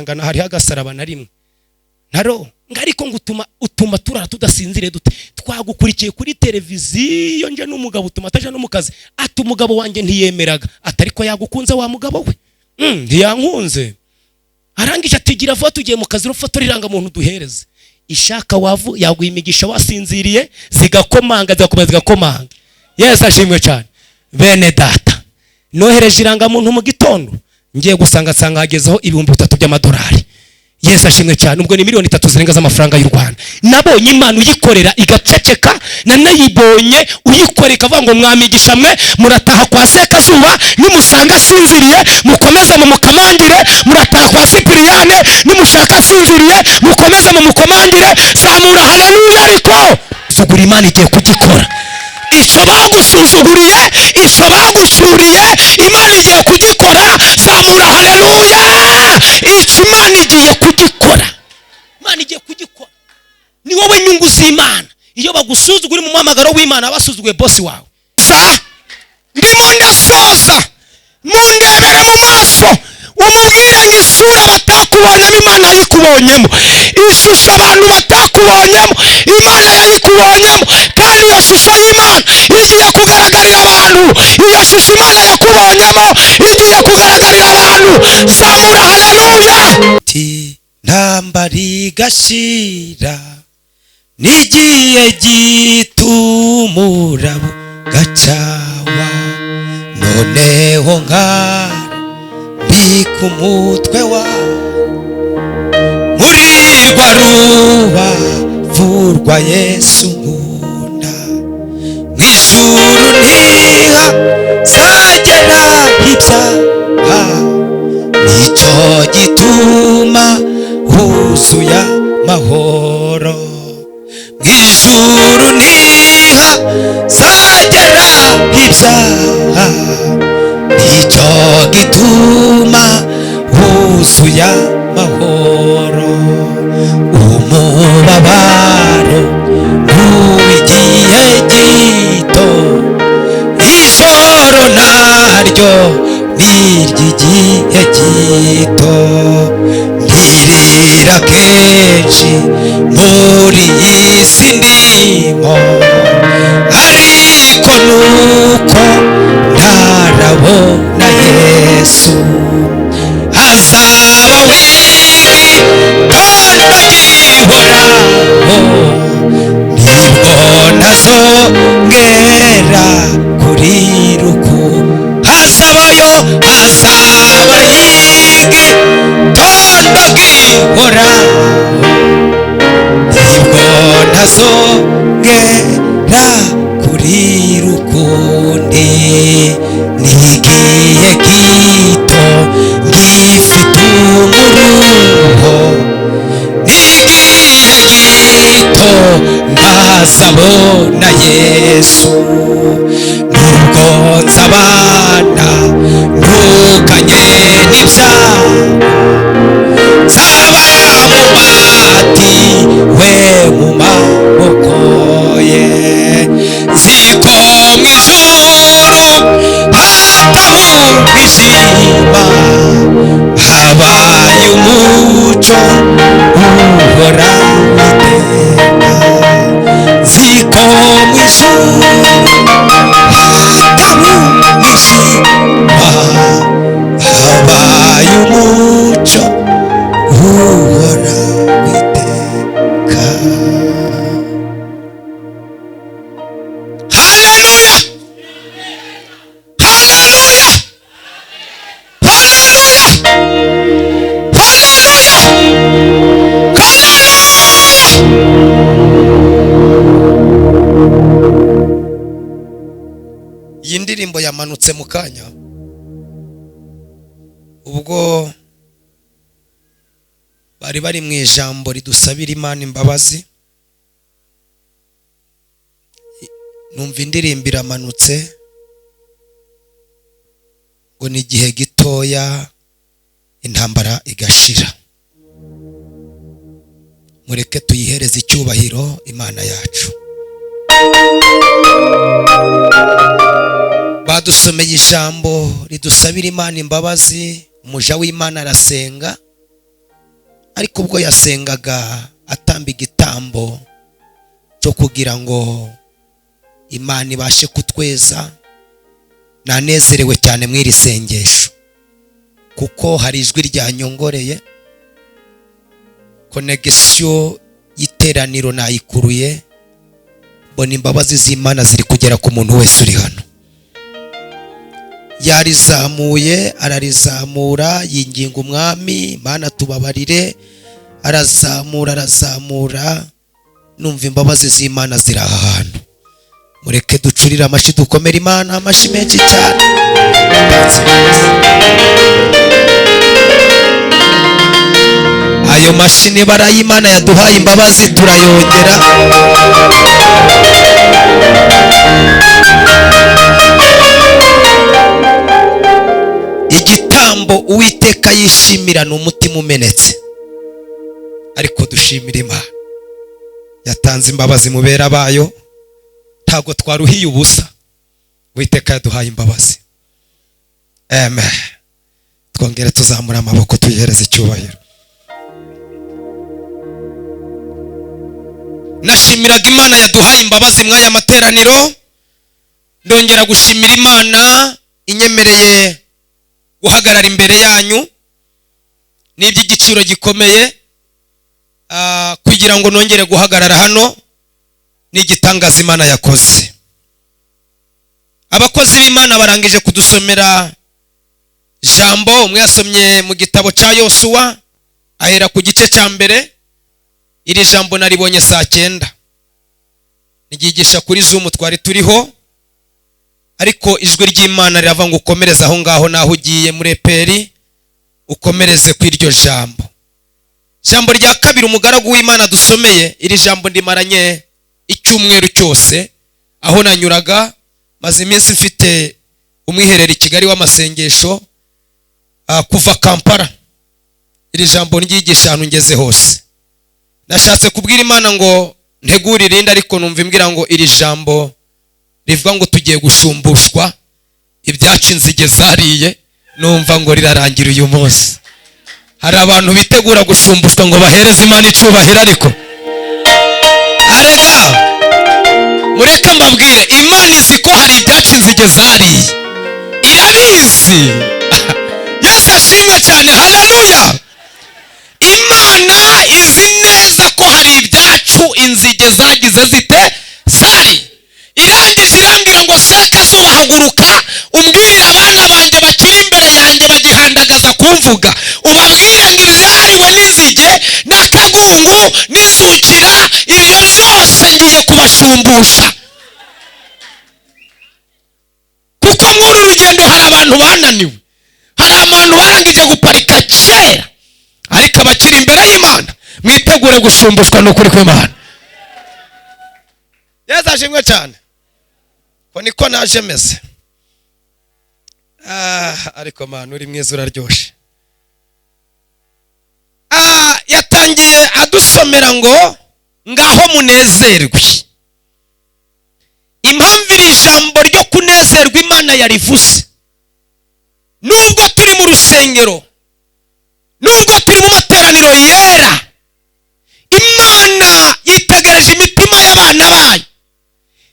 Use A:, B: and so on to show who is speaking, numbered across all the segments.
A: Ngana hariho agasaraba na rimwe ntaro ariko ngo utuma turara tudasinzire dute. Twagukurikiye kuri televiziyo nje n'umugabo utuma ataje no mu kazi. Ati umugabo wanjye ntiyemeraga, atari ko yagukunze wa mugabo we. Ntiyankunze. Arangije atigira vuba tugiye mu kazi rufotora irangamuntu duhereze. Ishaka wavu yaguha imigisha wasinziriye, zigakomanga zigakomeza zigakomanga. Yesu ashimwe cyane. Bene data, nohereje irangamuntu mu gitondo, ngiye gusanga nsanga hagezeho 3000 by'amadolari. Yesu ashimwe cyane. Ubwo ni 3 miliyoni zirenga z'amafaranga y'u Rwanda. Nabonye Imana uyikorera igaceceka, nanayibonye uyikorera ikavuga ngo mwamigisha mwe murataha kwa Sekazuba, nimusanga asinziriye mukomeze mumukamangire, murataha kwa Sipiriyane nimushaka asinziriye mukomeze mumukomangire, zamura haleluya. Ariko sugura Imana igiye kugikora. Icyo bagusuzuguriye, icyo bagucyuriye, Imana igiye kugikora. Zamura haleluya. Icyo Imana igiye kugikora, Imana igiye kugikora. Ni wowe nyungu z'Imana. Iyo bagusuzugura mu muhamagaro w'Imana, basuzuguye bosi wawe. Ndimo ndasoza, mundebere mu maso umubwire ngo isura batakubonyemo Imana yayikubonyemo, ishusho abantu batakubonyemo Imana yayikubonyemo, kandi iyo shusho y'Imana igiye kugaragarira abantu. Iyo shusho Imana yakubonyemo igiye kugaragarira abantu. Zamura haleluya. Ntambara igashira n'igihe gitumura gacawa, noneho nkara mbika umutwe wa muri rwa rubavu rwa Yesu nkunda. Mu ijuru ntiha zagera ibyaha, nicyo gituma huzuye amahoro. Mu ijuru ntiha zagera ibyaha, nicyo gituma huzuye amahoro. Umubabaro w'igihe gito, ijoro naryo ni iry'igihe gito. Ndirira kenshi muri iyi si ndimo, ariko nuko ntarabona Yesu. Hazaba w'igitondo gihoraho, nibwo ntazongera kurira uku. Hazabayo, hazaba y'igitondo gihoraho, nibwo ntazongera kurira ukundi. N'igihe gito ngifite umuruho, n'igihe gito ntazabona Yesu. Nubwo nzabana ntukanye n'ibyaha, nzaba mubatiwe mu maboko ye. Nzi ko mu ijuru hataba umwijima, habaye umucyo uhora iteka. Nzi ko mu ijuru hataba umwijima, habaye umucyo uhora iteka. Haleluya, haleluya, haleluya, haleluya, haleluya. Iyi ndirimbo yamanutse mu kanya ubwo bari bari mu ijambo ridusabira Imana imbabazi. Numva indirimbo iramanutse ngo ni igihe gitoya intambara igashira. Mureke tuyihereze icyubahiro Imana yacu. Badusomeye ijambo ridusabira Imana imbabazi, umuja w'Imana arasenga.
B: Ariko ubwo yasengaga atamba igitambo cyo kugira ngo Imana ibashe kutweza, nanezerewe cyane mw'iri sengesho, kuko hari ijwi ryanyongoreye, connection y'iteraniro nayikuruye, mbona imbabazi z'Imana ziri kugera ku muntu wese uri hano. Yarizamuye, ararizamura, yinginga umwami, Imana tubabarire, arazamura, arazamura, numva imbabazi z'Imana ziri aha hantu. Mureke ducurire amashi, dukomere Imana amashi menshi cyane. Ayo mashini barayimana yaduhaye imbabazi turayongera. Igitambo Uwiteka yishimira ni umutima umenetse, ariko dushimira Imana yatanze imbabazi mu bera bayo. Ntago twaruhiye ubusa, Uwiteka yaduhaye imbabazi. Amen. Twongere tuzamura amaboko tuyihereze icyubahiro. Nashimiraga Imana yaduhaye imbabazi mwaya materaniro. Ndongera gushimira Imana inyemereye guhagarara imbere yanyu, n'iby'igiciro gikomeye kugira ngo nongere guhagarara hano, n'igitangaza Imana yakoze. Abakozi b'Imana barangije kudusomera jambo, umwe yasomye mu gitabo cya Yosuwa ahera ku gice cya mbere. Iri jambo naribonye saa 9 nigigisha kuri Zoom twari turiho, ariko ijwi ry'Imana rirava ngo ukomereze aho ngaho naho ugiye muri eperi, ukomereze ku iryo jambo. Jambo rya kabiri umugaragu w'Imana dusomeye, iri jambo ndimaranye icyumweru cyose aho nanyuraga. Maze iminsi mfite umwiherero i Kigali w'amasengesho kuva Kampala. Iri jambo ryigisha ahantu ngeze hose. Nashatse kubwira Imana ngo ntegure irindi, ariko numva imbwira ngo iri jambo rivuga ngo tugiye gushumbushwa ibyacu inzige zariye, numva ngo rirarangira uyu munsi. Hari abantu bitegura gushumbushwa ngo bahereze Imana icubahiro, ariko arega mureke mbabwire, Imana izi ko hari ibyacu inzige zariye, irabizi. Yesu ashimwe cyane, haleluya. Imana izi neza ko hari ibyacu inzige zagize zite zari. Irangije irambwira ngo Sekazuba haguruka umbwirire abana banjye bakiri imbere yanjye bagihandagaza kumvuga, ubabwire ngo ibyariwe n'inzige n'akagungu n'inzukira, ibyo byose ngiye kubashumbusha. Kuko muri uru rugendo hari abantu bananiwe, hari abantu barangije guparika kera, ariko abakiri imbere y'Imana mwitegure gushumbushwa n'ukuri kw'Imana. Yesu ashimwe cyane. Ko niko naje meze. Ariko Mana uri mwiza uraryoshe. Yatangiye adusomera ngo ngaho munezerwe. Impamvu iri jambo ryo kunezerwa Imana yarivuze, nubwo turi mu rusengero, nubwo turi mu materaniro yera, Imana yitegereje imitima y'abana bayo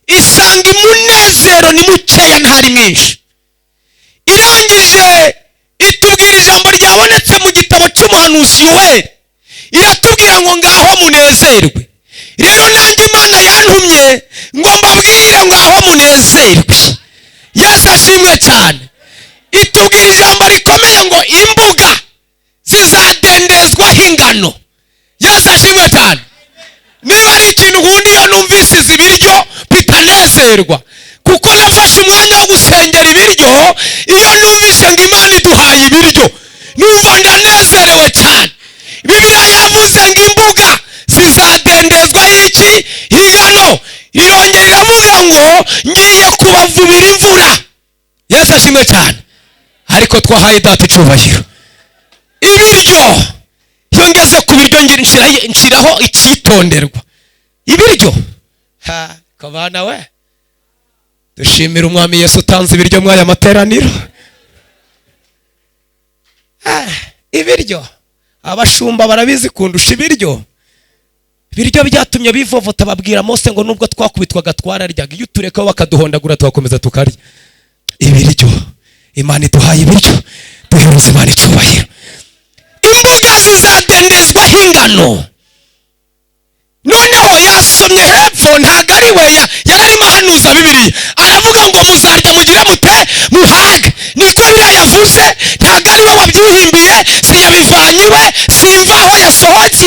B: isanga umunezero ni mukeya ntari mwinshi. Irangije itubwira ijambo ryabonetse mu gitabo cy'umuhanuzi Yoweli, iratubwira ngo ngaho munezerwe. Rero nanjye Imana yantumye ngo mbabwire ngaho munezerwe. Yesu ashimwe cyane. Itubwira ijambo rikomeye ngo imbuga zizadendezwaho ingano. Yesu ashimwe cyane. Niba ari ikintu nkunda iyo numvise izi biryo bitanezerwa, kuko nafashe umwanya wo gusengera ibiryo. Iyo numvise ngo Imana iduhaye ibiryo numva ndanezerewe cyane. Bibiliya yavuze ngo imbuga zizadendezwaho iki? Ingano. Irongera iravuga ngo ngiye kubavubira imvura. Yesu ashimwe cyane. Ariko twahaye Data icyubahiro. Ibiryo, iyo ngeze ku biryo nshiraho icyitonderwa. Ibiryo, ha kabana we, dushimira umwami Yesu utanze ibiryo mwaya materaniro. Ibiryo
A: Abashumba barabizi kundusha ibiryo. Ibiryo byatumye bivovota, babwira Mose ngo nubwo twakubitwaga twararyaga, iyo utureka bakaduhondagura tugakomeza tukarya. Ibiryo, Imana iduhaye ibiryo, duhereza Imana icyubahiro. Imbuga zizadendezwaho ingano. Noneho yasomye hepfo, ntabwo ari we, yararimo ahanuza Bibiliya, aravuga ngo muzarya mugire mute? Muhage. Niko Bibiliya yavuze, ntabwo ari we wabyihimbiye, siyabivanye iwe, simva aho yasohotse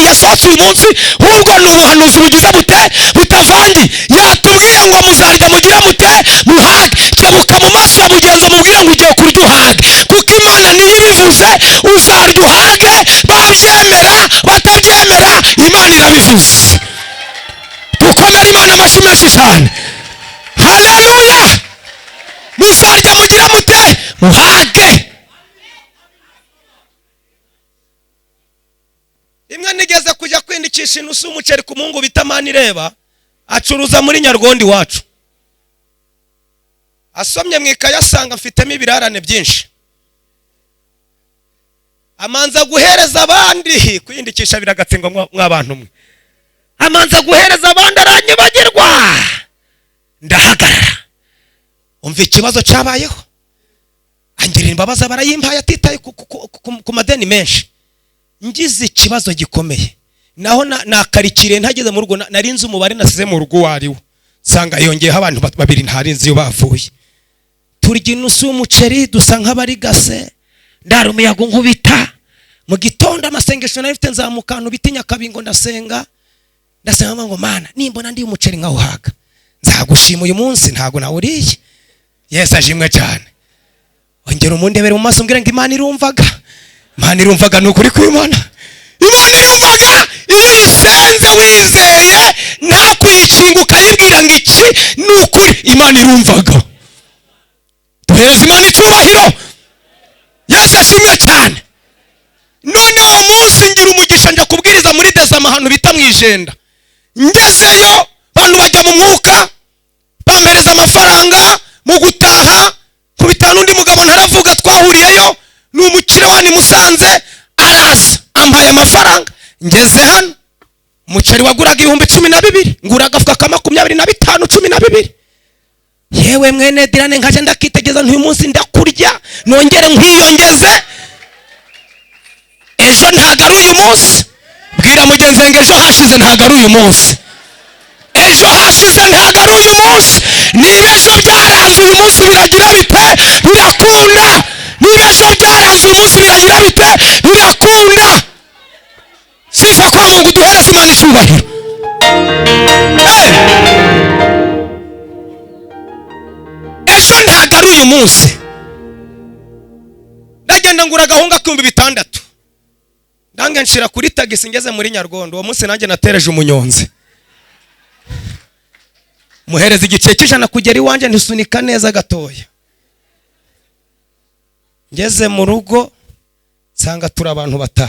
A: uyu munsi, ahubwo ni ubuhanuzi bugize bute? Butavangiye. Yatubwiye ngo muzarya mugire mute? Muhage. Kebuka mu maso ya mugenzi umubwire ngo ugiye kurya uhage, kuko Imana niyo ibivuze, uzarya uhage, babyemera batabyemera, Imana irabivuze. Dukomere Imana amashyi menshi cyane. Haleluya! Muzarya mugire mute? Muhage. Imwe nigeze kujya kwindikisha inusu y'umuceri ku muhungu bita Manireba, acuruza muri Nyargondi iwacu. Asomye mu ikaye asanga mfitemo ibirarane byinshi, amanza guhereza abandi. Kwiyindikisha biragatsindwa mw'abantu mwe. Amanza guhereza abandi aranyibagirwa, ndahagarara. Umva ikibazo cyabayeho, angirira imbabazi barayimpaye atitaye ku madeni menshi. Ngize ikibazo gikomeye, naho nakarikiriye ntageze mu rugo, narinze umubare nasize mu rugo wariwo, nsanga yongeyeho abantu babiri ntarinzi iyo bavuye. Turya inusu y'umuceri dusa nk'abarigase, ndara umuyaga unkubita. Mu gitondo amasengesho nari mfite, nzamuka ahantu bita Nyakabingo, ndasenga ndasenga ngo Mana nimbona ndi umuceri nkawuhaga nzagushima uyu munsi, ntago nawuriye. Yesu ashimwe cyane. Ongera umundebere mu maso umbwire ngo Imana irumvaga. Imana irumvaga, ni ukuri kw'Imana. Imana irumvaga iyo uyisenze wizeye, nta kuyikinga ukayibwira ngo iki ni ukuri, Imana irumvaga. Duhereza Imana icyubahiro. Yesu ashimwe cyane. None uwo munsi ngira umugisha njya kubwiriza muri Dezama ahantu bita mu Ijenda. Ngezeyo abantu bajya mu mwuka, bampereza amafaranga mu gutaha, kubita n'undi mugabo ntaravuga twahuriyeyo, ni umukire wani Musanze, araza ampaye amafaranga. Ngeze hano umuceri waguraga 12,000, ngura agafuka ka 25, 12. Yewe mwene Dirane, nkaje ndakitegeza ntuyu munsi ndakurya nongere nkwiyongeze, ejo ntago ari uyu munsi. Bwira mugenzi wanjye ejo hashize ntago ari uyu munsi, ejo hashize ntago ari uyu munsi. Niba ejo byaranze uyu munsi biragira bite? Birakunda. Niba ejo byaranze uyu munsi biragira bite? Birakunda. Sifa kwa Mungu, duhereze Imana icyubahiro. Ejo ntago ari uyu munsi. Ndagenda ngura agahunga k'6,000, ndange nshira kuri tagisi ngeze muri Nyargondo. Uwo munsi nanjye natereje umunyonzi, muhereza igice cy'ijana kugera iwanjye, ntisunika neza gatoya. Ngeze mu rugo nsanga turi abantu 5.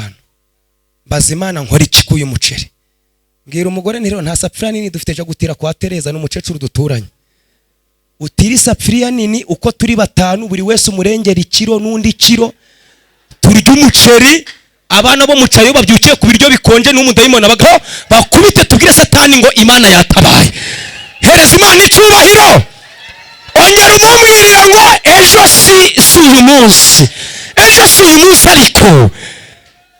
A: Mbaza Imana nkora iki k'uyu muceri? Mbwira umugore nti nta safuriya nini dufite cyo gutira kwa Tereza n'umukecuru duturanye. Utira isafuriya nini uko turi 5, buri wese umurengera ikiro n'undi kiro, turya umuceri. Abana bo mucayo babyukiye ku biryo bikonje n'umudayimoni abagaho bakubite, tubwire Satani ngo Imana yatabaye. Hereza Imana icyubahiro. Ongera umubwirire ngo ejo si uyu munsi, ejo si uyu munsi, ariko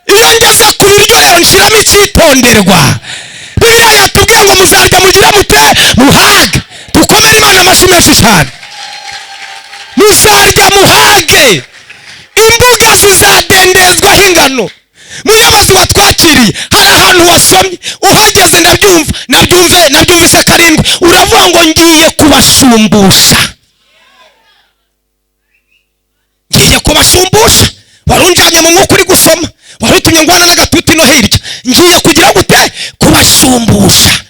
A: iyo ngeze ku biryo rero nshiramo icyitonderwa. Bibiliya yatubwiye ngo muzarya mugire mute? Muhage. Dukomere Imana amashyi menshi cyane. Muzarya muhage, imbuga zizadendezwaho ingano. Muyobozi watwakiriye, hari ahantu wasomye uhageze, ndabyumva nabyumvise 7, uravuga ngo ngiye kubashumbusha, ngiye kubashumbusha. Warunjanye mu mwuka uri gusoma, warutumye ngwana n'agatuti no hirya, ngiye kugira gute? Kubashumbusha.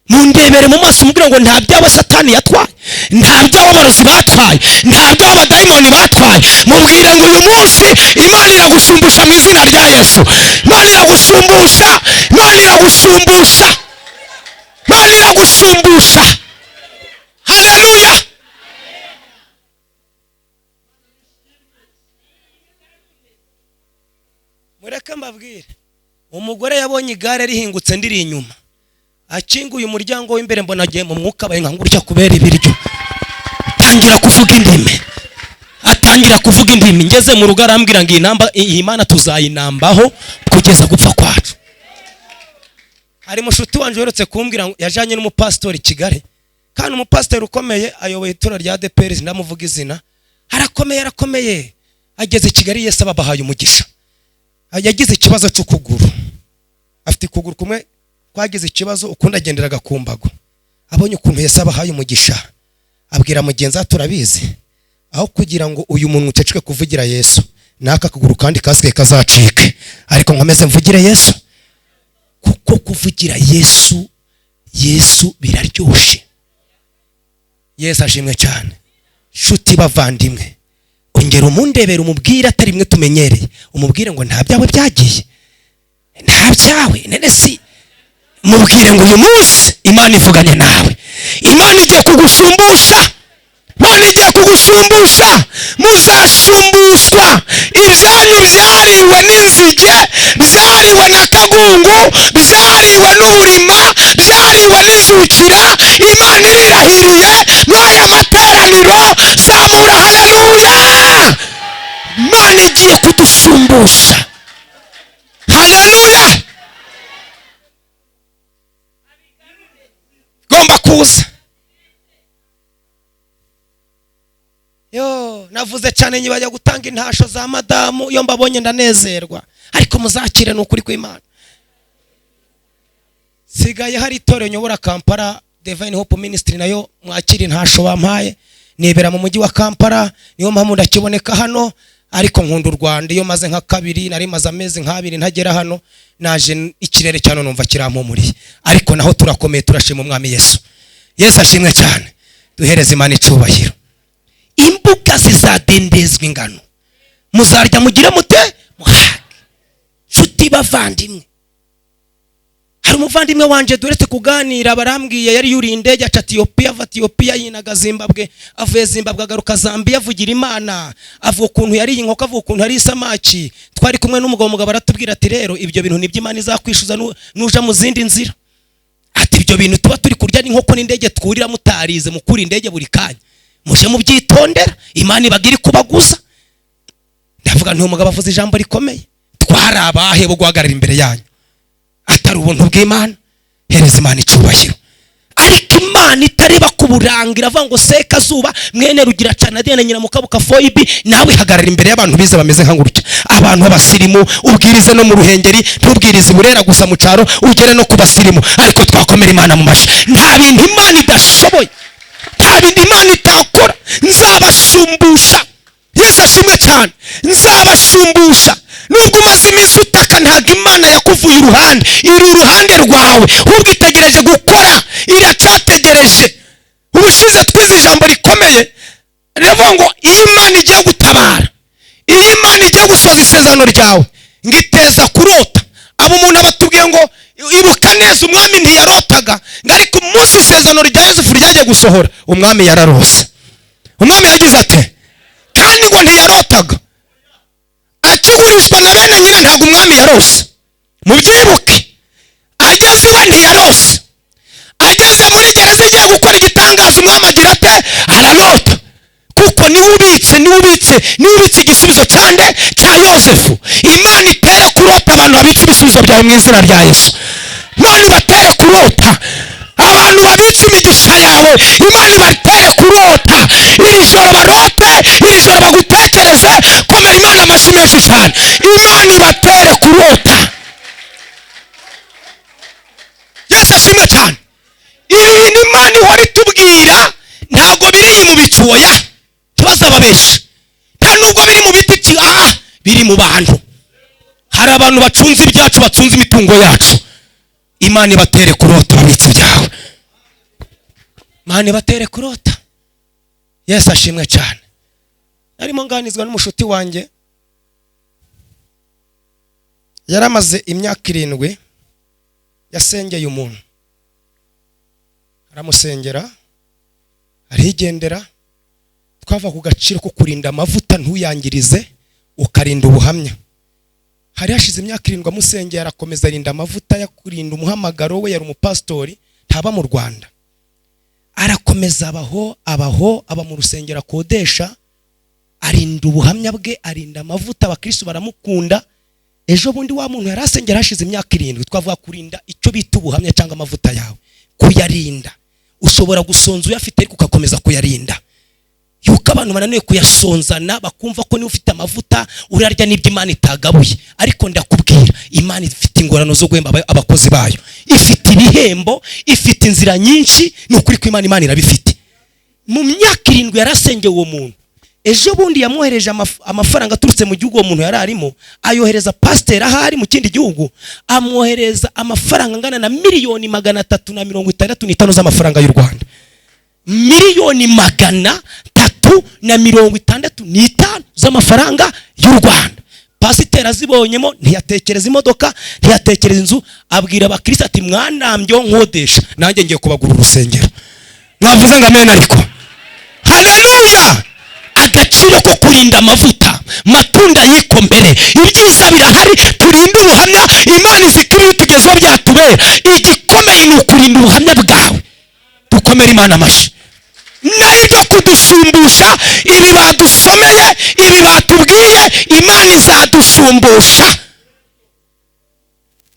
A: Mundebere mu maso umubwire ngo nta byabo Satani yatwaye, nta byabo abarozi batwaye, nta byabo abadayimoni batwaye. Mubwire ngo uyu munsi Imana iragushumbusha mu izina rya Yesu. Imana iragushumbusha, Imana iragushumbusha, Imana iragushumbusha. Haleluya. Mureke mbabwire, Umugore yabonye igare rihingutse ndiri inyuma, akinguye umuryango w'imbere mbona agiye mu mwuka, abaye nka gutya kubera ibiryo, atangira kuvuga indimi, atangira kuvuga indimi. Ngeze mu rugo arambwira ngo iyi namba, iyi Mana tuzayinambaho kugeza gupfa kwacu. Hari mushuti wanje uherutse kumbwira ngo yajanye n'umupasitori i Kigali, kandi umupasitori ukomeye ayoboye itorero rya ADEPR, ndamuvuga izina, arakomeye, arakomeye. Ageze i Kigali Yesu ababahaye umugisha. Yagize ikibazo cy'ukuguru, afite ukuguru kumwe kwagize ikibazo, ukundi agenderaga ku mbago. Abonye ukuntu Yesu abahaye umugisha, abwira mugenzi we, turabizi, aho kugira ngo uyu muntu uceceke kuvugira Yesu, n'aka kuguru kandi kasigaye kazacike, ariko nkomeze mvugire Yesu, kuko kuvugira Yesu, Yesu biraryoshe. Yesu ashimwe cyane. Nshuti bavandimwe, ongera umundebere, umubwire atari imwe tumenyereye, umubwire ngo nta byawe byagiye, nta byawe nene si, mubwire ngo uyu munsi Imana ivuganye nawe, Imana igiye kugushumbusha, Imana igiye kugushumbusha. Muzashumbushwa ibyanyu byariwe n'inzige, byariwe na kagungu, byariwe n'uburima, byariwe n'inzukira. Imana irirahiriye mw'aya materaniro, zamura haleluya. Imana igiye kudushumbusha, haleluya. Gomba kuza. Yo, navuze cyane nyibajya gutanga intasho za madamu, iyo mbabonye ndanezerwa, ariko muzakire ni ukuri kw'Imana. Sigaye hari itorero nyobora Kampala, Divine Hope Ministry, nayo mwakire intasho bampaye. Nibera mu mujyi wa Kampala, niyo mpamvu ndakiboneka hano, ariko nkunda u Rwanda. Iyo maze nka kabiri, nari maze amezi nk'abiri ntagera hano, naje ikirere cyane numva kirampumuriye, ariko naho turakomeye, turashima Umwami Yesu. Yesu ashimwe cyane. Duhereze Imana icyubahiro. Imbuga zizadendezwa ingano, muzarya mugire mute, muhage. Nshuti bavandimwe, hari umuvandimwe wanje duretse kuganira, barambwiye yari yuriye indege aca Ethiopia, ava Ethiopia yinaga Zimbabwe, avuye Zimbabwe agaruka Zambia, avugira Imana, avuga ukuntu yariye inkoko, avuga ukuntu yariye isamaki. Twari kumwe n'umugabo, umugabo aratubwira ati rero ibyo bintu nibyo Imana izakwishuza nuja mu zindi nzira. Ati ibyo bintu tuba turi kurya n'inkoko n'indege twurira mutarize, mukura indege buri kanya, muje mubyitondera, Imana ibaga iri kubaguza. Ndavuga nti umugabo avuze ijambo rikomeye, twari abahe bo guhagarara imbere yanyu atari ubuntu bw'Imana. Hereza Imana icyubahiro. Ariko Imana itareba kuburanga, iravuga ngo Sekazuba mwene Rugira Canadienne nyina Mukabuka Foibi, nawe hagarara imbere y'abantu bize bameze nka gutya, abantu b'abasirimu, ubwirize no mu Ruhengeri, ntubwirize Burera gusa mu cyaro, ugere no ku basirimu. Ariko twakomera Imana mu mashi. Nta bintu Imana idashoboye, nta bintu Imana itakora. Nzabashumbusha. Yesu ashimwe cyane. Nzabashumbusha. Nubwo umaze iminsi utaka, ntabwo Imana yakuvuye iruhande, iri iruhande rwawe, ahubwo itegereje gukora, iracyategereje. Ubushize twize ijambo rikomeye riravuga ngo iyo Imana igiye gutabara, iyo Imana igiye gusoza isezerano ryawe, ngo iteza kurota. Abo umuntu abatubwiye ngo ibuka neza, umwami ntiyarotaga, ngo ariko umunsi isezerano rya Yosefu ryagiye gusohora, umwami yararose. Umwami yagize ati, kandi ngo ntiyarotaga, akigurishwa na bene nyina ntabwo umwami yarose. Mubyibuke, ageze iwe ntiyarose, ageze muri gereza igiye gukora igitangaza, umwami agira ate, ararota. Kuko niwe ubitse, niwe ubitse, niwe ubitse igisubizo cyande cya Yosefu. Imana itere kurota abantu babitse ibisubizo byawe mu izina rya Yesu. Imana ibatere kurota abantu babitse imigisha yawe, Imana ibatere kurota. Iri joro barote, iri joro bagutekereze. Komera Imana amashyi menshi cyane. Imana ibatere kurota. Yesu ashimwe cyane. Ibi bintu Imana ihora itubwira ntabwo biri mu bicu, oya, ntibazababeshe. Nta nubwo biri mu biti, biri mu bantu. Hari abantu bacunze ibyacu, bacunze imitungo yacu. Imana ibatere kurota babitse ibyawe. Imana ibatere kurota. Yesu ashimwe cyane. Narimo nganizwa n'umushuti wanjye, yaramaze imyaka 7 yasengeye umuntu, aramusengera arigendera. Twava ku gaciro ko kurinda amavuta ntuyangirize, ukarinda ubuhamya. Hari hashize imyaka 7 amusengeye, arakomeza arinda amavuta ya kurinda umuhamagaro we. Yari umupasitori, ntaba mu Rwanda. Arakomeza abaho aba mu rusengero akodesha, arinda ubuhamya bwe, arinda amavuta, abakristo baramukunda. Ejo bundi wa muntu yari asengera hashize imyaka 7. Twavuga kurinda icyo bita ubuhamya cyangwa amavuta yawe, kuyarinda. Ushobora gusonza uyafite ariko ugakomeza kuyarinda. Yuko abantu bananiwe kuyasonzana, bakumva ko niba ufite amavuta urarya n'ibyo Imana itagabuye. Ariko ndakubwira, Imana ifite ingorano zo guhemba abakozi bayo, ifite ibihembo, ifite inzira nyinshi. Ni ukuri ko Imana irabifite. Mu myaka 7 yarasengeye uwo muntu. Ejo bundi yamwohereje amafaranga aturutse mu gihugu uwo muntu yari arimo, ayohereza pasiteri ahari mu kindi gihugu, amwohereza amafaranga angana na 365,000,000 z'amafaranga y'u Rwanda. 365,000,000 z'amafaranga y'u Rwanda. Pasiteri azibonyemo ntiyatekereza imodoka, ntiyatekereza inzu, abwira abakristo ati mwanambyeho nkodesha, nanjye ngiye kubagura urusengero. Mwavuze ngo amen? Ariko haleluya! Agaciro ko kurinda amavuta, matunda yiko mbere, ibyiza birahari. Turinde ubuhamya, Imana ifite ibitugezeho byatubera. Igikomeye ni ukurinda ubuhamya bwawe. Dukomere Imana amashyi. Nayo ibyo kudushumbusha, ibi badusomeye, ibi batubwiye, Imana izadushumbusha.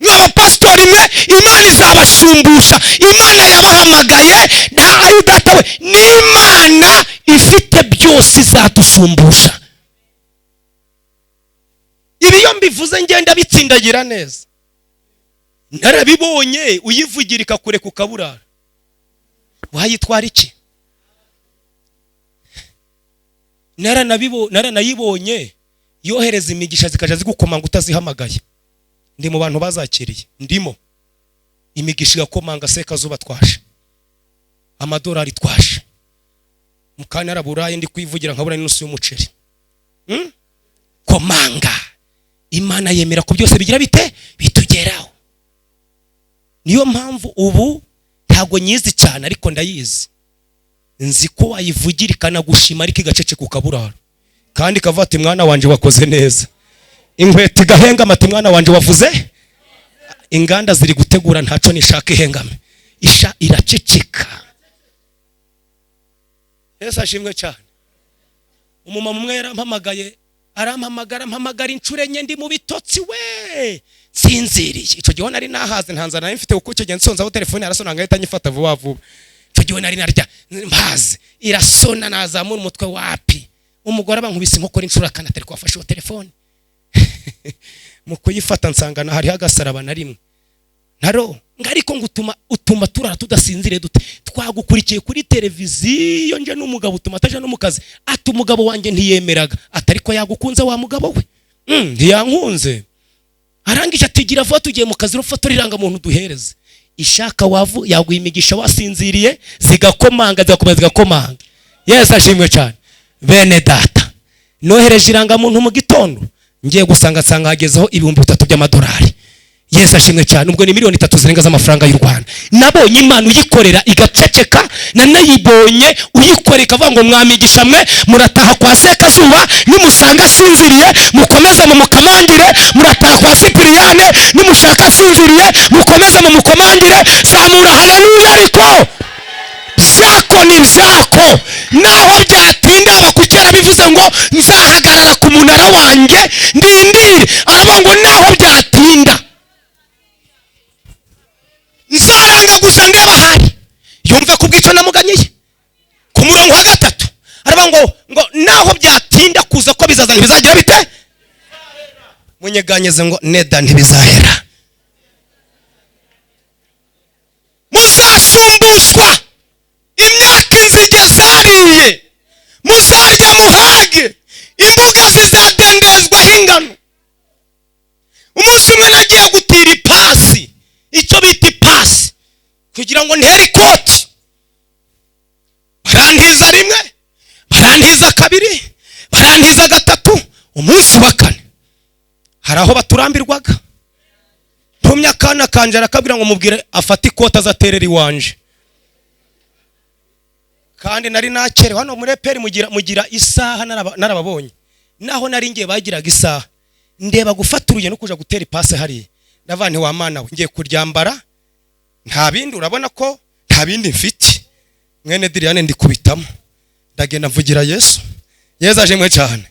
A: Mw'abapasitori mwe, Imana izabashumbusha. Imana yabahamagaye nta ayo data we, n'Imana ifite byose izadushumbusha. Ibi iyo mbivuze ngenda bitsindagira neza, narabibonye. Uyivugira ikakureka ukaburara, wayitwara iki? Naranayibonye yohereza imigisha zikaja zigukomanga utazihamagaye. Ndi mu bantu bazakiriye, ndimo. Imigisha igakomanga, sekazuba twashe, amadolari twashe, mukanya araburaye, ndi kwivugira nkabura n'inusu y'umuceri. Komanga, Imana yemera ko byose bigira bite bitugeraho. Niyo mpamvu ubu ntago nyizi cyane, ariko ndayizi. Nzi ko wayivugira ikanagushima, ariko igaceceka ukaburara, kandi ikavuga ati mwana wanje wakoze neza. Inkweto igahengama ati mwana wanje wavuze. Inganda ziri gutegura, ntaco nishaka ihengame, isha iraceceka. Yesu ashimwe cyane. Umumama umwe yarampamagaye, arampamagara, mpamagara inshuro enye ndi mu bitotsi we, nsinziriye. Icyo gihe nari nahaze, nta nzara nari mfite, kuko icyo gihe nsonzaho telefone yarasona ngahita nyifata vuba vuba. Icyo gihe nari narya mpaze, irasona nazamura umutwe wapi. Umugore abankubise inkokora inshuro akana, atari kwafashe iyo telefone. Mu kuyifata nsanga hariho agasaraba na rimwe ntaro. Ariko ngo utuma turara tudasinziriye dute? Twagukurikiye kuri televiziyo nje n'umugabo, utuma ataja no mu kazi. Ati umugabo wanjye ntiyemeraga, ati ariko yagukunze wa mugabo we. Ntiyankunze. Arangije atigira vuba tugiye mu kazi, rufotora irangamuntu duhereze. Ishaka wavu yaguha imigisha wasinziriye, zigakomanga, zigakomeza zigakomanga. Yesu ashimwe cyane. Bene data, nohereje irangamuntu mu gitondo, ngiye gusanga nsanga hagezeho 3,000 by'amadolari. Yesu ashimwe cyane. Ubwo ni 3 miliyoni zirenga z'amafaranga y'u Rwanda. Nabonye Imana uyikorera igaceceka, nanayibonye uyikorera ikavuga ngo mwamigisha mwe murataha kwa Sekazuba, nimusanga asinziriye mukomeze mumukamangire, murataha kwa Sipiriyane nimushaka asinziriye mukomeze mumukomangire. Zamura haleluya. Ariko byako ni byako, naho byatinda. Abakukera bivuze ngo nzahagarara ku munara wanjye ndindire. Aravuga ngo naho byatinda nzaranga gusa ndeba ahari yumve kubw'icyo namuganyiye. Ku murongo wa 3 aravuga ngo naho byatinda kuza ko bizaza ntibizagira bite. Munyeganyeze ngo neda ntibizahera. Muzashumbushwa imyaka inzige zariye, muzarya muhage, imbuga zizadendezwaho ingano. Umunsi umwe nagiye gutira ipasi, icyo bita ipasi, kugira ngo ntere ikoti. Barantiza rimwe, barantiza kabiri, barantiza gatatu. Umunsi wa kane hari aho baturambirwaga. Ntumye akana kanje, arakabwira ngo mubwire afate ikoti azaterera iwanje. Kandi nari nakerewe. Hano muri eperi mugira isaha, narababonye. Naho nari ngiye bagiraga isaha. Ndeba gufata urugendo kuja gutera ipasi hariya, ndavuga nti wa Mana we, ngiye kuryambara, nta bindi, urabona ko nta bindi mfite. Mwene Diriyane ndikubitamo, ndagenda mvugira Yesu. Yesu aje mwe cyane.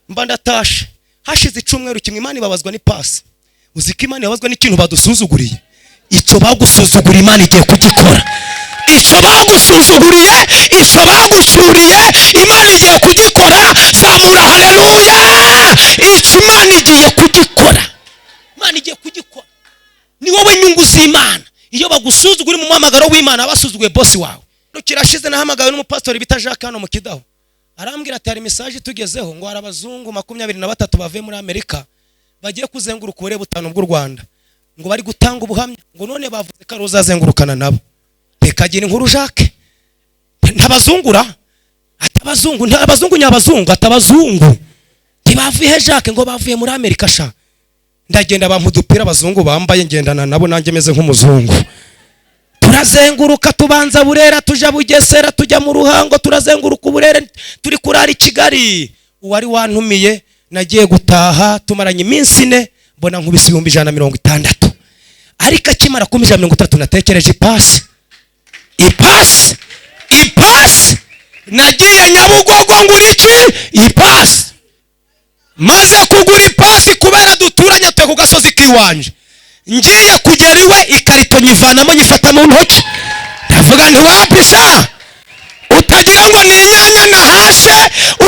A: Mba ndatashe. Hashize icyumweru kimwe Imana ibabazwa n'ipasi. Uzi ko Imana ibabazwa n'ikintu badusuzuguriye? Icyo bagusuzuguriye Imana igiye kugikora. Icyo bagusuzuguriye, icyo bagucyuriye, Imana igiye kugikora. Zamura haleluya. Icyo Imana igiye kugikora, Imana igiye kugikora. Ni wowe nyungu z'Imana. Iyo bagusuzugura mu muhamagaro w'Imana, basuzuguye boss wawe. Kirashize nahamagawe n'umupastori bita Jacques hano mu Kidaho, arambwira ati hari message tugezeho ngo hari abazungu 23 bavuye muri Amerika bagiye kuzenguruka uburere butanu bw'u Rwanda, ngo bari gutanga ubuhamya, ngo none bavuze ko ari uzazengurukana nabo. Reka gira inkuru Jacques, ntabazungura, atabazungu, ntabazungu, nyabazungu, atabazungu ntibavuye he Jacques? Ngo bavuye muri Amerika sha. Ndagenda bampa udupira abazungu bambaye, ngendana nabo nanjye meze nk'umuzungu. Turazenguruka, tubanza Burera, tuja Bugesera, tujya mu Ruhango, turazenguruka Uburere, turi kurara i Kigali. Uwari wantumiye nagiye gutaha, tumaranye iminsi 4, mbona nkubise 160,000. Ariko akimara kumpa 160 natekereje ipasi, ipasi, ipasi. Nagiye Nyabugogo ngura iki? Ipasi. Maze kugura ipasi, kubera duturanye twe ku gasozi k'iwanje, ngiye kugera iwe ikarito nyivanamo nyifata mu ntoki, ndavuga nti wapisha, utagira ngo ni inyanya nahashe,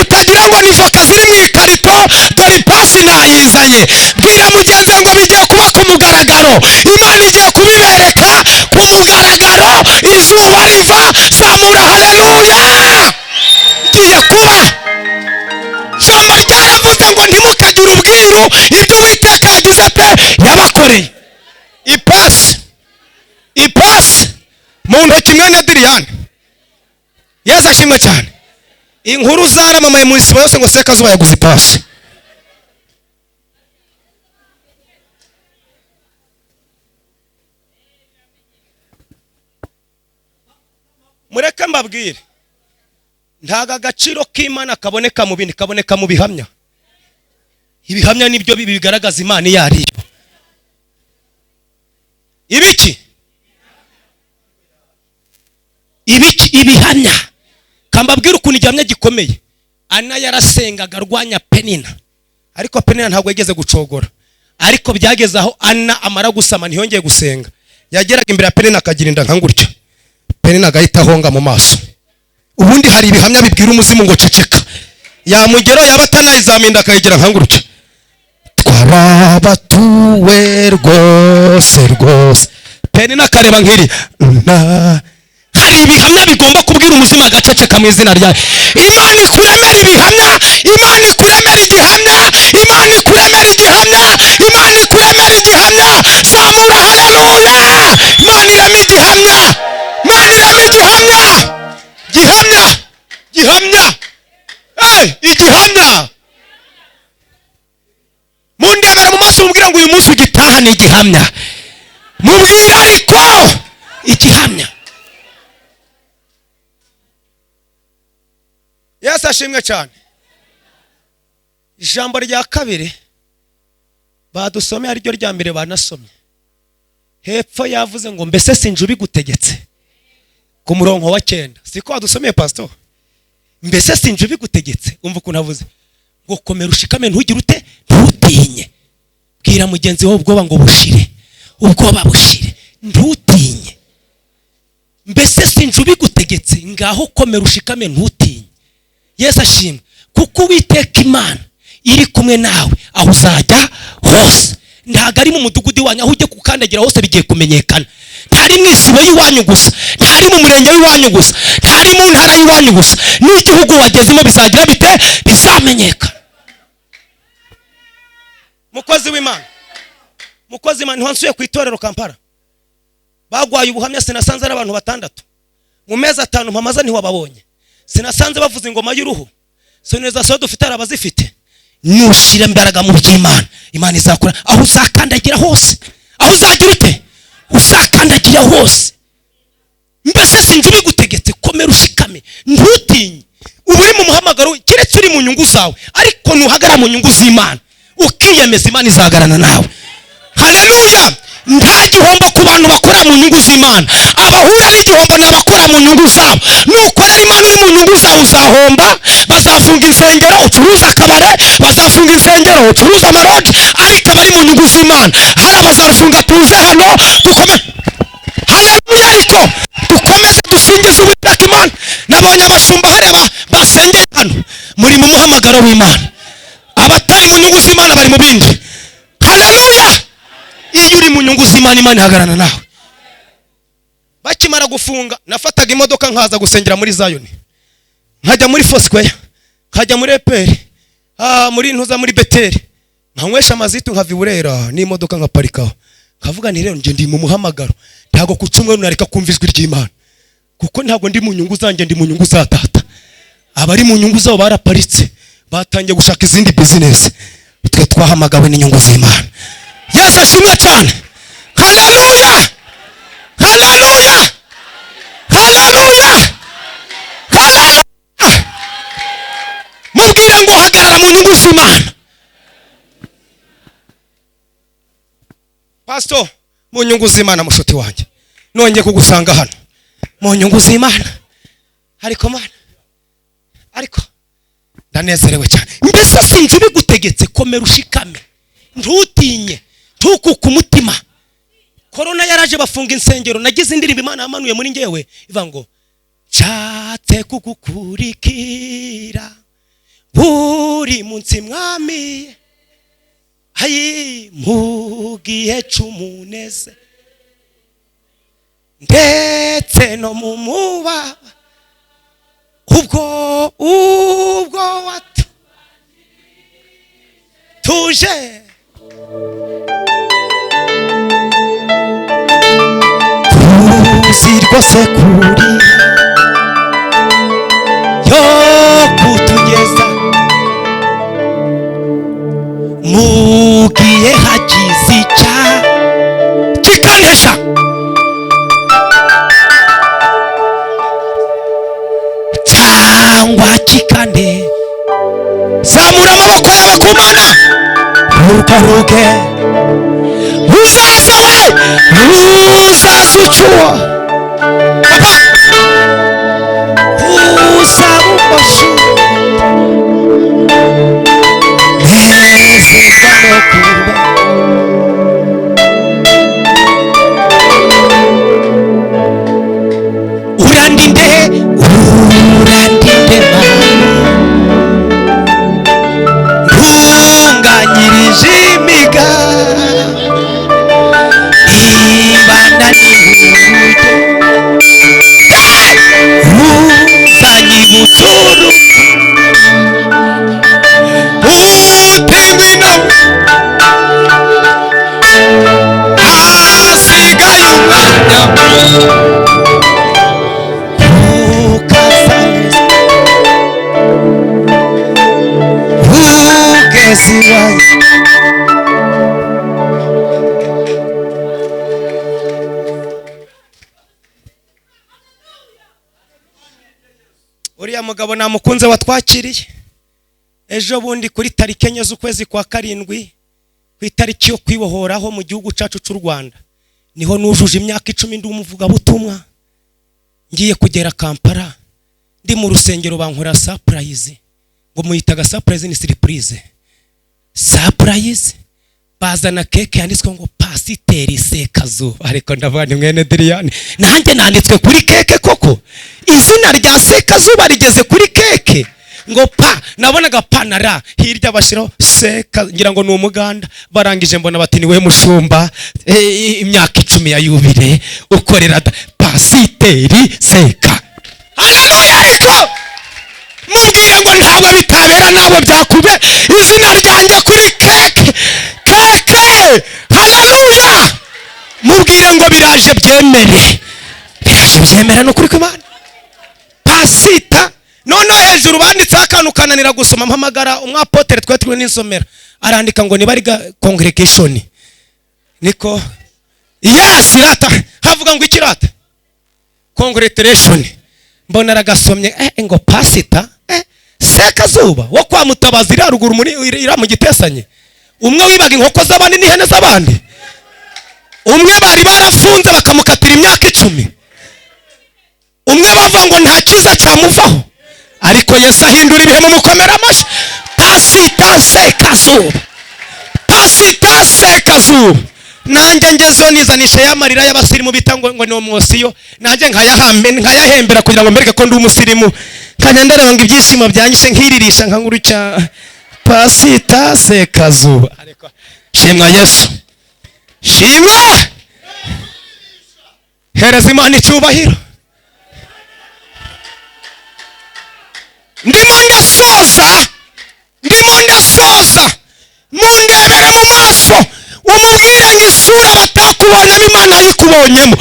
A: utagira ngo ni voka ziri mu ikarito, dore ipasi nayizanye. Bwira mugenzi ngo bigiye kuba ku mugaragaro, Imana igiye kubibereka ku mugaragaro, izuba riva. Zamura haleluya. Igiye kuba. Ijambo ryaravuze ngo ntimukagire ubwiru ibyo Uwiteka yagize pe yabakoreye. Ipasi, ipasi mu ntoki mwene Diriyane. Yesu ashimwe cyane. Inkuru zaramamaye mu isibo yose ngo Sekazuba yaguze ipasi. Mureke mbabwire, ntago agaciro k'Imana kaboneka mu bindi, kaboneka mu bihamya. Ibihamya nibyo bigaragaza Imana iyo ari yo. Ibiki? Ibiki? Ibihamya. Kambabwira ukuntu igihamya gikomeye. Ana yarasengaga arwanya Penina, ariko Penina ntabwo yigeze gucogora. Ariko byageze aho Ana amara gusama ntiyongeye gusenga. Yageraga imbere ya Penina akagira inda nka gutya, Penina agahita ahonga mu maso. Ubundi hari ibihamya bibwira umuzimu ngo ceceka, yamugero yaba atanayizaminda akayigira nka gutya. Twarabatuwe rwose rwose. Penina akareba nkiri. Hari ibihamya bigomba kubwira umuzimu agaceceka mu izina rya Imana. Ikuremera ibihamya, Imana ikuremera igihamya, Imana ikuremera igihamya, Imana ikuremera igihamya. Zamura haleluya. Imana irema igihamya, Imana irema igihamya, gihamya, gihamya, igihamya. Mundebera mu maso mubwira ngo uyu munsi ugitaha ni igihamya. Mubwira ariko igihamya. Yesu ashimwe cyane. Ijambo rya kabiri badusomeye ariryo rya mbere banasomye hepfo, yavuze ngo mbese sinje ubigutegetse, ku murongo wa 9. Siko badusomeye pastor? Mbese sinje ubigutegetse. Umva ukuntu avuze ngo komera ushikame, ntugire ute, ntutinye. Bwira mugenzi wawe ubwoba ngo bushire, ubwoba bushire, ntutinye. Mbese sinje ubigutegetse, ngaho komera ushikame, ntutinye. Yesu ashimwe, kuko Uwiteka Imana iri kumwe nawe aho uzajya hose. Ntago ari mu mudugudu wanyu, aho ujye gukandagira hose bigiye kumenyekana. Ntari mu isibo y'iwanyu gusa, ntari mu murenge w'iwanyu gusa, ntari mu ntara y'iwanyu gusa, n'igihugu wagezemo bizagira bite? Bizamenyekana. Mukozi w'Imana, mukozi w'Imana, ntiwansuye ku itorero Kampala, bagwaye ubuhamya, sinasanze ari abantu 6 mu mezi 5 mpamaza ntiwababonye. Sinasanze bavuze ingoma y'uruhu, sonorisation dufite arabazifite. Nushira imbaraga mu by'Imana, Imana izakora. Aho uzakandagira hose, aho uzagira ute, uzakandagira hose. Mbese sinzi ubigutegetse, komera ushikame, ntutinye. Uba uri mu muhamagaro, keretse uri mu nyungu zawe, ariko ntuhagara mu nyungu z'Imana. Ukiyemeza, Imana izahagararana nawe. Haleluya. Nta gihombo ku bantu bakora mu nyungu z'Imana. Abahura n'igihombo ni abakora mu nyungu zabo. Nukorera Imana uri mu nyungu zawe uzahomba. Bazafunga insengero ucuruza akabare, bazafunga insengero ucuruza amaroji, ariko abari mu nyungu z'Imana hari abazarufunga. Tuze hano dukome haleluya, ariko dukomeze dusingize Uwiteka Imana. Nabonye abashumba hariya basengeye hano, muri mu muhamagaro w'Imana. Abatari mu nyungu z'Imana bari mu bindi. Haleluya. Iyo uri mu nyungu z'Imana, Imana ihagararana nawe. Bakimara gufunga, nafataga imodoka nkaza gusengera muri Zion, nkajya muri Foursquare, nkajya muri EPR, muri ntuza, muri Beteli, nkanywesha amazitu, nkava i Burera n'imodoka nkaparikaho, nkavuga nti rero nje ndi mu muhamagaro, ntabwo ku cyumweru nareka kumva ijwi ry'Imana, kuko ntabwo ndi mu nyungu zanjye, ndi mu nyungu za data. Abari mu nyungu zabo baraparitse, batangiye gushaka izindi business. Twe twahamagawe n'inyungu z'Imana. Yesu ashimwe cyane. Haleluya, haleluya, haleluya, haleluya. Mubwire ngo hagarara mu nyungu z'Imana. Pastor, mu nyungu z'Imana, mushuti wanjye, nongeye kugusanga hano mu nyungu z'Imana. Ariko Mana, ariko ndanezerewe cyane. Mbese sinzi bigutegetse, komera ushikame, ntutinye, ntukuke umutima. Korona yaraje bafunga insengero, nagize indirimbo Imana yamanuye muri ngewe ivuga ngo nshatse kugukurikira buri munsi mwami, ayi mu gihe c'umuneze ndetse no mu muba, ubwo watu tuje tuzi rwose kuri yo kutugeza mu gihe hagize icya kikanesha. Cyangwa kikane. Zamura amaboko yawe ku Mana, rukaruke uzaza we, uzaza ucuwa papa, uzaba umushu nezezwa no kuba urandinde, urandinde ntunganyirije imiga ibana n'inkuge, uzanyibutsa urupfu utingwino, hasigaye umwanya ukazaheza ugeze iwanyu. Uriya mugabo namukunze watwakiriye ejo bundi kuri tariki 4 z'ukwezi kwa 7, ku itariki yo kwibohoraho mu gihugu cyacu cy'u Rwanda, niho nujuje imyaka 10 ndi umuvugabutumwa. Ngiye kugera Kampala, ndi mu rusengero bankora surprise, ngo muyitaga surprise ni surprise. Surprise, bazana keke yanditswe ngo Pasiteri Sekazuba. Ariko ndavuga ni mwene Diriane, nanjye nanditswe kuri keke koko. Izina rya Sekazuba rigeze kuri keke ngo pa, nabonaga pa na ra hirya bashiraho seka, ngira ngo ni umuganda. Barangije mbona bati ni we mushumba, imyaka 10 ya yubile ukorera Pasiteri Seka. Haleluya. Ariko mubwire ngo ntabwo bitabera, ntabwo byakube izina ryanjye kuri keke keke. Haleluya. Mubwire ngo biraje byemere, biraje byemere no kuri kw'Imana. Pasita noneho hejuru banditseho akantu kananira gusoma, mpamagara umwapotere twe twe n'insomera, arandika ngo niba ari congregation niko yes irata, havuga ngo ikirata congregation. Mbona aragasomye ngo pasita Sekazuba wo kwa Mutabazi iri haruguru muri ira mu gitesanye, Umwe wibaga inkoko z'abandi n'ihene z'abandi, umwe bari barafunze bakamukatira imyaka 10, umwe bavuga ngo nta cyiza cyamuvaho, ariko Yesu ahindura ibihe mu mukomera amashyi. Pasita Sekazuba, Pasita Sekazuba, nanjye ngezeho nizanisha y'amarira y'abasirimu bita ngo ni umwosiyo, nanjye nkayahembera kugira ngo mbereke ko ndi umusirimu, nkajya ndareba ngo ibyishimo byanyishe nkiririsha nkangurucya. Pasita Sekazuba, ariko shimwa Yesu, shimwa, hereza Imana icyubahiro. Ndimo ndasoza, ndimo ndasoza, mundebere mu maso umubwire ngo isura batakubonyemo Imana yayikubonyemo,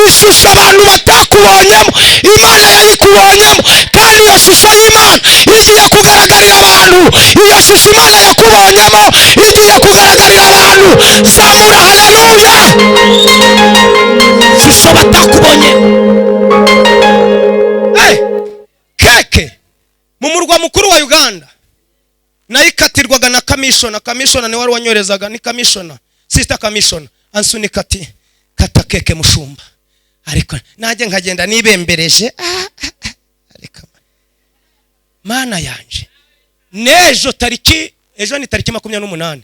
A: ishusho abantu batakubonyemo Imana yayikubonyemo, kandi iyo shusho y'Imana igiye kugaragarira abantu. Iyo shusho Imana yakubonyemo igiye kugaragarira abantu. Zamura haleluya. Ishusho batakubonye. Hey, keke mu murwa mukuru wa Uganda nayikatirwaga na kamishona. Kamishona ni wari wanyorezaga, ni kamishona, sister kamishona, ansunika ati kata keke mushumba, ariko nanjye nkagenda nibembereje. Ariko mana yanje, nejo tariki, ejo ni tariki 28,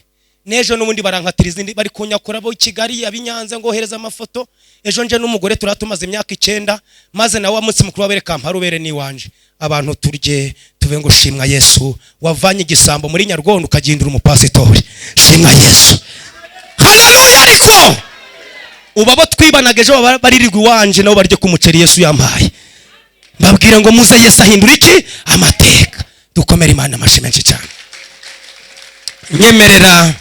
A: nejo n'ubundi barankatira izindi, bari kunyakura bo Kigali abinyanze ngo ohereza amafoto. Ejo nje n'umugore turatumaze imyaka 9, maze nawe umunsi mukuru wabere Kampala ubere niwanje, abantu turye tuve ngo shimwa Yesu wavanye igisambo muri Nyargondo ukagindura umupasitori. Shimwa Yesu, haleluya. Ariko uba bo twibanaga ejo baririrwa iwanje nabo barye ku muceri Yesu yampaye. Mbabwira ngo muze Yesu ahindura iki amateka. Dukomere Imana amashyi menshi cyane. Nyemerera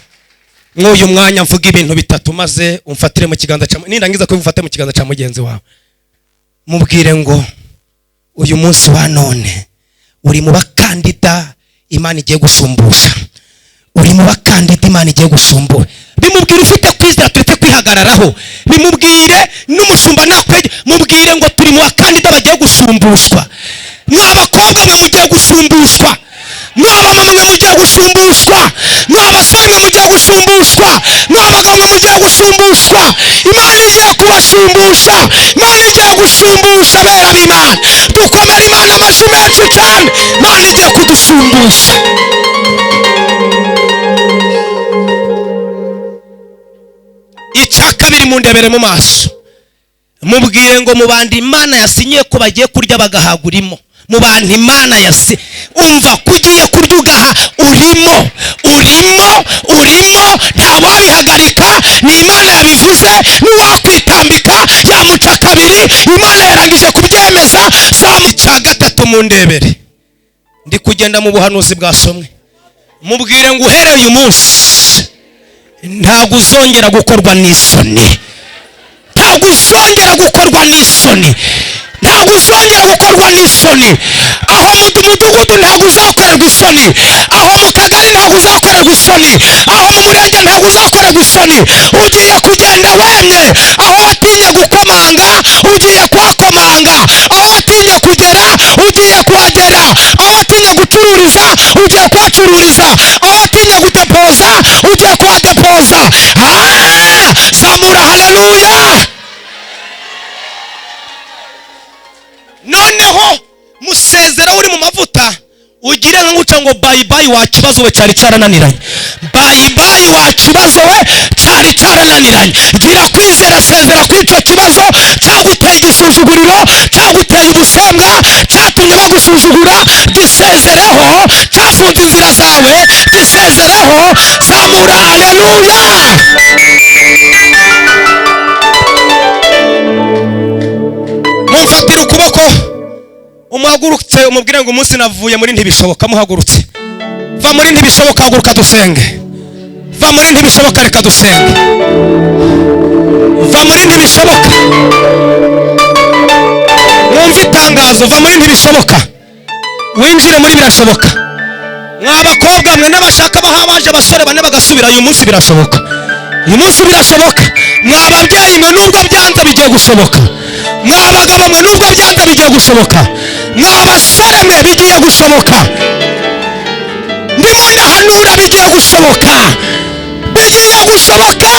A: nk'uyu mwanya mvuga ibintu bitatu, maze umfatire mu kiganza cya, nindangiza ko ufate mu kiganza cya mugenzi wawe, mubwire ngo uyu munsi wa none uri mu bakandida Imana igiye gushumbusha, uri mu bakandida Imana igiye gushumbura. Bimubwire ufite kwizera, turetse kwihagararaho. Bimubwire n'umushumba nakwege, mubwire ngo turi mu bakandida bagiye gushumbushwa. Mwa bakobwa mwe mugiye gushumbushwa, mwa bamama mwe mugiye gushumbushwa, mwa basore mwe mugiye gushumbushwa, mwa bagabo mwe mugiye gushumbushwa. Imana igiye kubashumbusha, Imana igiye gushumbusha abera b'Imana. Dukomere Imana amashyi menshi cyane. Imana igiye kudushumbusha. Icya kabiri, mundebere mu maso, mubwire ngo mu bandi Imana yasinyiye ko bagiye kurya bagahagurimo. Mu bantu Imana yasi, umva kugiye kurya ugaha, urimo, urimo, urimo, ntawabihagarika. Ni Imana yabivuze, n'uwakwitambika yamuca kabiri. Imana yarangije kubyemeza. Icya gatatu, mundebere, ndi kugenda mu buhanuzi bwasomwe, mubwire ngo uhereye uyu munsi ntabwo uzongera gukorwa n'isoni, ntabwo uzongera gukorwa n'isoni, ntabwo uzongera gukorwa n'isoni. Aho mu mudugudu ntabwo uzakorerwa isoni, aho mu kagari ntabwo uzakorerwa isoni, aho mu murenge ntabwo uzakorerwa isoni. Ugiye kugenda wemye. Aho watinye gukomanga ugiye kuhakomanga, aho watinye kugera ugiye kuhagera, aho watinye gucururiza ugiye kuhacururiza, aho watinye gudepoza ugiye kuhadepoza. Zamura haleluya. Noneho musezera uri mu mavuta, ugire nka nguca ngo bye bye wa kibazo we cyari cyarananiranye, bye bye wa kibazo we cyari cyarananiranye. Gira kwizera, sezera kuri icyo kibazo cyaguteye igisuzuguriro, cyaguteye ubusembwa, cyatumye bagusuzugura. Gisezereho, cyafunze inzira zawe, gisezereho. Zamura haleluya. Mumfatire ukuboko umuhagurutse, umubwire ngo umunsi navuye muri ntibishoboka. Muhagurutse, va muri ntibishoboka, haguruka dusenge. Va muri ntibishoboka, reka dusenge. Va muri ntibishoboka, mwumve itangazo. Va muri ntibishoboka, winjire muri birashoboka. Mwa bakobwa mwe n'abashaka bahabaje abasore bane bagasubira, uyu munsi birashoboka, uyu munsi birashoboka. Mwa babyeyi mwe nubwo byanze bigiye gushoboka, mwa bagabo mwe nubwo byanze bigiye gushoboka, mwa basore mwe bigiye gushoboka. Ndimo ndahanura bigiye gushoboka.
B: Bigiye gushoboka,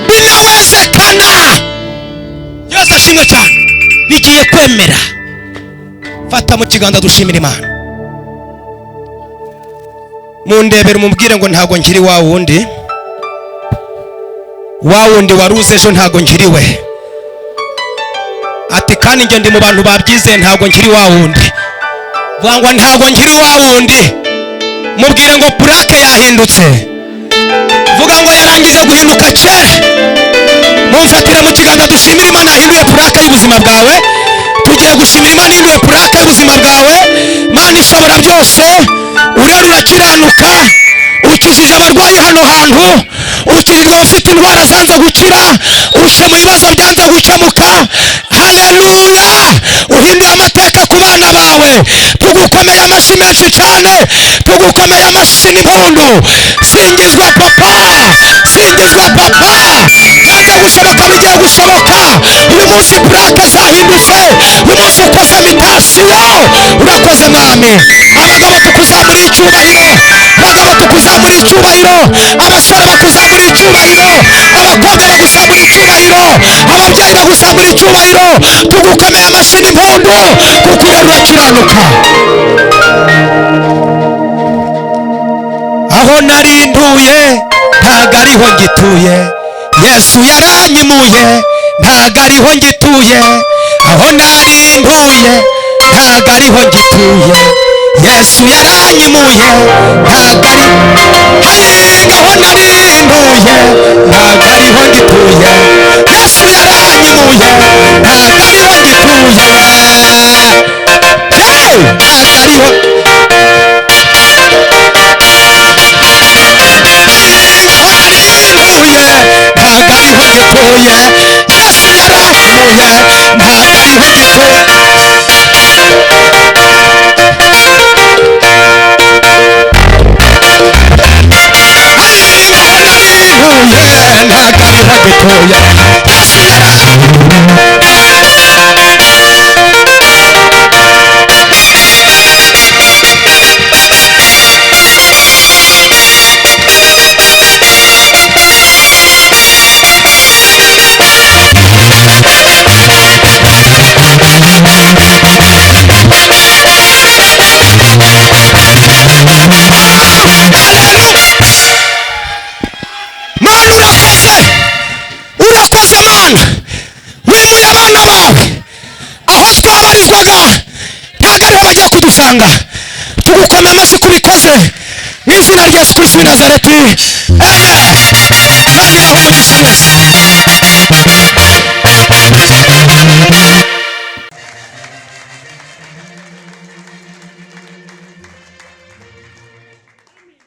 B: binawezekana.
A: Yesu ashimwe cyane, bigiye kwemera. Fata mu kiganza dushimira Imana.
B: Mundebere umubwire ngo ntago nkiri wa wundi, wa wundi waruze ejo ntago nkiriwe. Ati kandi njye ndi mu bantu babyizeye, ntago nkiri wa wundi. Vuga ngo ntago nkiri wa wundi. Mubwire ngo plaque yahindutse. Vuga ngo yarangije guhinduka kera. Mumfatire mu kiganza dushimire Imana yahinduye plaque y'ubuzima bwawe. Tugiye gushimira Imana yahinduye plaque y'ubuzima bwawe. Imana ishobora byose, urera urakiranuka, ukijije abarwayi hano hantu, ukijije abafite indwara zanze gukira, ukemuye ibibazo byanze gukemuka. Haleluya! Uhinduye amateka ku bana bawe. Tugukomeye amashyi menshi cyane, tugukomeye amashyi n'impundu. Singizwa papa, singizwa papa. Byanze gushoboka bigiye gushoboka. Uyu munsi plaque zahindutse, uyu munsi ukoze mitasiyo. Urakoze Mwami. Abagabo tukuzamuriye icyubahiro, abagabo tukuzamuriye icyubahiro, abasore bakuzamuriye icyubahiro, abakobwa baguzamuriye icyubahiro, ababyeyi baguzamuriye icyubahiro. Tugukomeye amashyi n'impundu kuko urakiranuka. Aho nari ntuye ntago ariho ngituye, Yesu yaranyimuye ntago ariho ngituye. Aho nari ntuye ntago ariho ngituye, Yesu yaranyimuye ntago ari. Aho nari ntuye ntago ariho ngituye, Yesu yaranyimuye ntago ariho ngituye. Ntago ariho. Ntago ariho ngituye, Yesu yaranyimuye ntago ariho ngituye. Ntago ariho ngituye, Yesu Mana urakoze, urakoze Mana. Wimuye abana bawe aho twabarizwaga ntago ariho bagiye kudusanga. Tugukomeye amashyi kubikoze mu izina rya Yesu Kristo w'i Nazareti. Amen. Imana ibahe umugisha mwese.